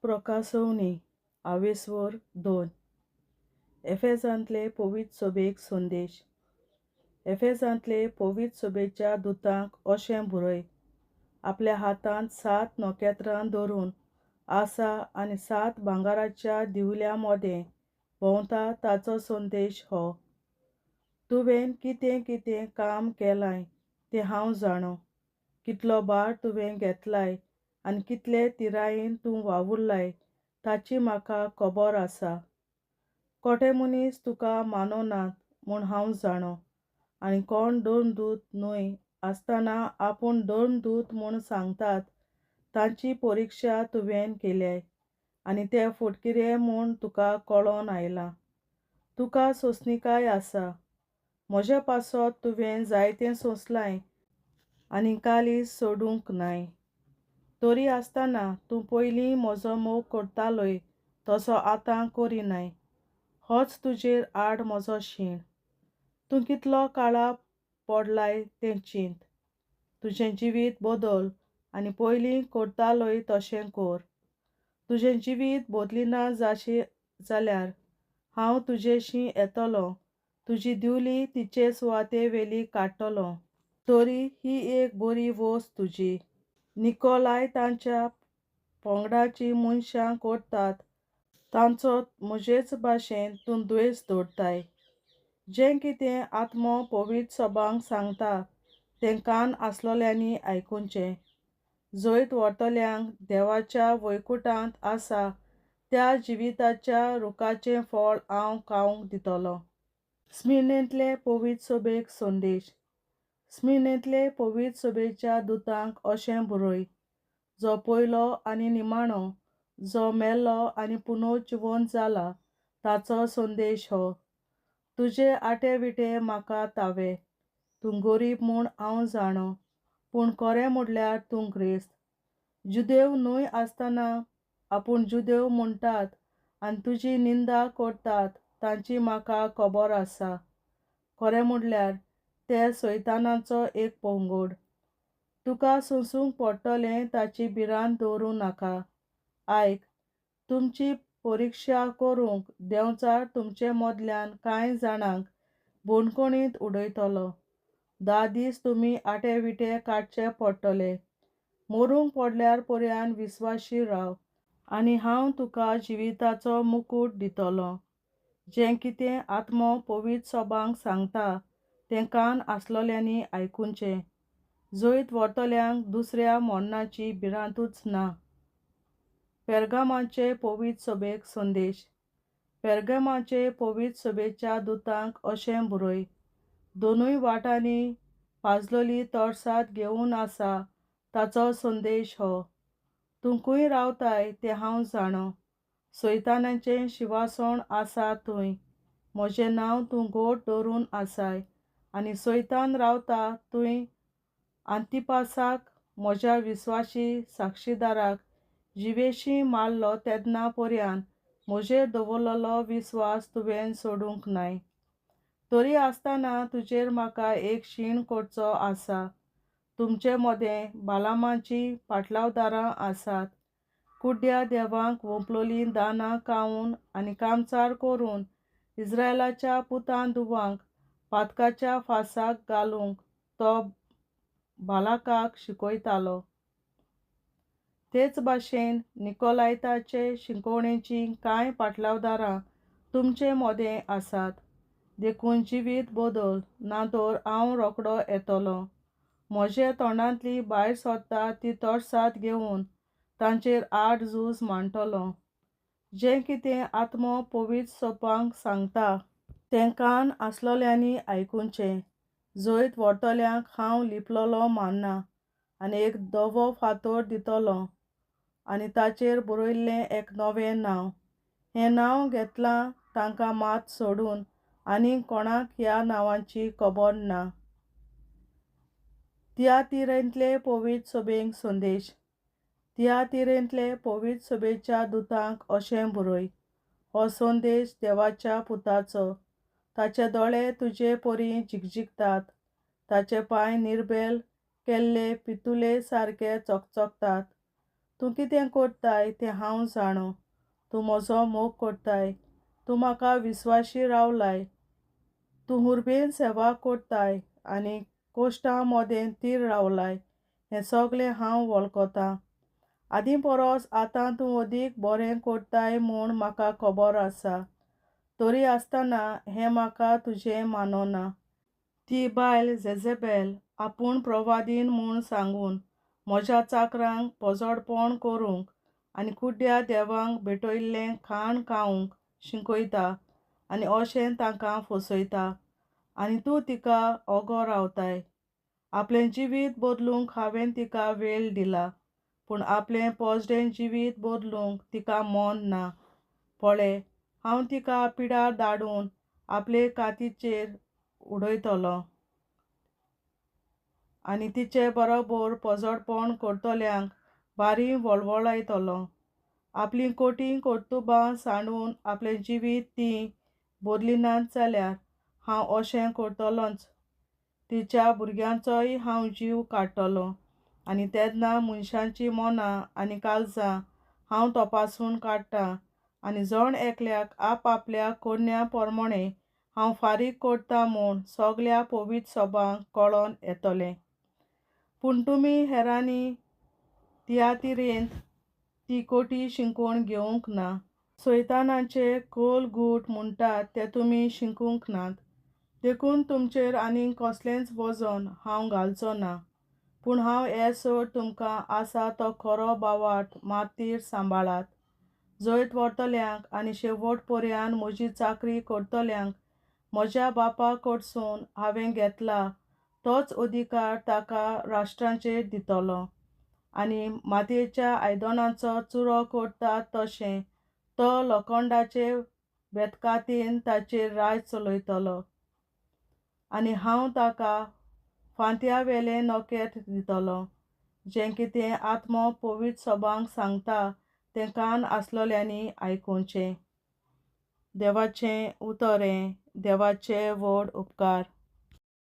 प्रकासवणी आवेस्वर 2. एफेजांतले पवित्र सभेक संदेश. एफेजांतले पवित्र सभेच्या दुतांक अशें बरय, आपल्या हातांत 7 नखेत्रां धरून आसा आनी 7 भांगराच्या दिवल्या मदें भोंवता ताचो संदेश हो. तुवें कितें कितें काम केलां तें हांव जाणो, कितलो भार तुवें घेतलाय आनी कितले तिरायेन तूं वावुरलाय ताची म्हाका खबर आसा. कोटे मनीस तुका माननात म्हूण हांव जाणो आनी कोण धर्मदूत न्हय आसतना आपूण धर्मदूत म्हूण सांगतात तांची परिक्षा तुवें केल्याय आनी ते फटकिरे म्हूण तुका कळोन आयलां. तुका सोंसणीकाय आसा. म्हजे पासत तुवें जायतें सोंसलाय आनी कालीज सोडूंक नाय. तरी आसतना तूं पयलीं म्हजो मोग करतालोय तसो आतां करिनाय. होच तुजेर आड म्हजो शीण. तूं कितलो काळा पडलाय तें चिंत. तुजें जिवीत बदल आनी पयलीं करतालोय तशें कर. तुजें जिवीत बदलिना जाशी जाल्यार हांव तुजेशी येतलो, तुजी दिवली तिचे सुवाते वेली काडटलो. तरी ही एक बरी वस्त तुजी. निकोलाय तांच्या पंगडाचीं मनशां करतात तांचो म्हजेच भाशेन तूं द्वेस दवरताय. जें कितें आत्मो पवित्र सभांक सांगता तें कान आसलोल्यांनी आयकुचें. जैत व्हरतल्यांक देवाच्या वैकुटांत आसा त्या जिविताच्या रुखाचें फळ हांव खावंक दितलो. स्मिर्नेंतले पवित्र सभेक संदेश. स्मिर्नेंतले पवित्र सभेच्या दुतांक अशें बरय, जो पयलो आनी निमाणो, जो मेलो आनी पुनर्जिवंत जाला ताचो संदेश हो. तुजे आटे विटे म्हाका तावे. तूं गरीब म्हूण हांव जाणो, पूण खरें म्हणल्यार तूं ग्रेस्त. जुदेव न्हय आसतना आपूण जुदेव म्हणटात आनी तुजी निंदा करतात तांची म्हाका खबर आसा. खरें म्हणल्यार ते सैतानाचो एक पंगड. तुका सोंसूंक पडटलें ताची भिरांत दवरूं नाका. आयक, तुमची परिक्षा करूंक देंवचार तुमचे मदल्यान कांय जाणांक बंदखणींत उडयतलो. 10 दीस तुमी आटे विटे काडचे पडटले. मरूंक पडल्यार पर्यान विस्वाशी राव आनी हांव तुका जिविताचो मुकूट दितलो. जें कितें आत्मो पवित्र सभांक सांगता तें कान आसलोल्यांनी आयकुचें. जैत व्हरतल्यांक दुसऱ्या मरणाची भिरांतूच ना. पेर्गामाचे पवित्र सभेक संदेश. पेर्गामाचे पवित्र सभेच्या दुतांक अशें बरय, दोनूय वाटांनी पाजलोली तरसाद घेवन आसा ताचो संदेश हो. तूं खंय रावताय तें हांव जाणो. सैतानाचें शिंवासण आसा थंय. म्हजें नांव तूं घट धरून आसाय आनी सैतान रावता थंय आंतिपासाक म्हज्या विस्वाशी साक्षीदाराक जिवेशी मारलो तेन्ना पर्यान म्हजेर दवरलेलो विस्वास तुवें सोडूंक नाय. तरी आसतना तुजेर म्हाका एक शीण करचो आसा. तुमचे मदें बालामाचीं पाटलावदारां आसात. कुड्ड्या देवांक वोंपलोलीं दानां खावन आनी कामचार करून इस्रायलाच्या पुतान धुवांक पातकाच्या फांसाक घालूंक तो बालाकाक शिकयतालो. तेच भाशेन निकोलायताचे शिकोवणेचीं कांय पाटलावदारां तुमचे मदें आसात. देखून जिवीत बदल, ना तर हांव रोखडो येतलो. म्हजे तोंडांतली भायर सरता ती तरसाद घेवन तांचेर आड झूज मांडटलो. जें कितें आत्मो पवित्र सभांक सांगता तें कान आसलोल्यांनी आयकुचें. जैत व्हरतल्यांक हांव लिपलोलो मानना आनी एक धवो फातर दितलो आनी ताचेर बरयल्लें एक नवें नांव. हें नांव घेतलां तांकां मात सोडून आनी कोणाक ह्या नांवाची खबर ना. तियातिरेंतले पवित्र सभेक संदेश. तियातिरेंतले पवित्र सभेच्या दुतांक अशें बरय, हो संदेश देवाच्या पुताचो. ताचे दोळे तुजे परी झिकझिकतात. ताचे पांय निर्बेल केल्ले पितुळे सारके चकचकतात. तूं कितें कोत्ताय तें हांव जाणो. तूं म्हजो मोग कोत्ताय, तूं म्हाका विस्वाशी रावलाय, तूं हुर्बेन सेवा कोत्ताय आनी कोश्टां मोदें तीर रावलाय, हें सगलें हांव वळखतां. आदीं परस आतां तूं अदीक बरें कोत्ताय म्हूण म्हाका खबर आसा. तरी आसतना हें म्हाका तुजें मानना. ती बायल जेझेबेल आपूण प्रवादीन म्हूण सांगून म्हज्या चाकरांक पोजडपण करूंक आनी कुड्ड्या देवांक भेटयल्लें खाण खावंक शिकयता आनी अशें तांकां फसयता. आनी तूं तिका ओगो रावताय. आपलें जिवीत बदलूंक हांवें तिका वेळ दिला, पूण आपलें पोजडें जिवीत बदलूंक तिका मन ना. पळे, हांव तिका पिडा धाडून आपले कातीचेर उडयतलों आनी तिचे बरोबर पोजडपण करतल्यांक बारी वळवळायतलो. आपलीं कोटी कर्तुबां सांडून आपलें जिवीत तीं बदलिनात जाल्यार हांव अशें करतलोंच. तिच्या भुरग्यांचोय हांव जीव काडटलों आनी तेन्ना मनशांचीं मनां आनी काळजां हांव तपासून काडटां आनी जण एकल्याक आपआपल्या करण्या प्रमाणें हांव फारीक करतां म्हूण सगल्या पवित्र सभांक कळोन येतलें. पूण तुमी हेरांनी तियातिरेंत ती कोटी शिकून घेवंक ना. सैतानाचे खोल गूट म्हणटात ते तुमी शिकूंक नात. देखून तुमचेर आनीक कसलेंच वजन हांव घालचो ना. पूण हांव येसर तुमकां आसा तो खरो भावार्थ मात्तीर सांबाळात. जैत व्हरतल्यांक आनी शेवट पर्यान म्हजी चाकरी करतल्यांक म्हज्या बापा कडसून हांवें घेतला तोच अधिकार ताका राष्ट्रांचेर दितलो. आनी मातयेच्या आयदनाचो चुरो करतात तशें तो लोखंडाचे बेतकातीन ताचेर राज चलयतलो. आनी हांव ताका फांत्यावेलें नखेत्र दितलों. जें कितें आत्मो पवित्र सभांक सांगता तें कान आसलोल्यांनी आयकुचें. देवाचें उतर हें देवाचे व्हड उपकार.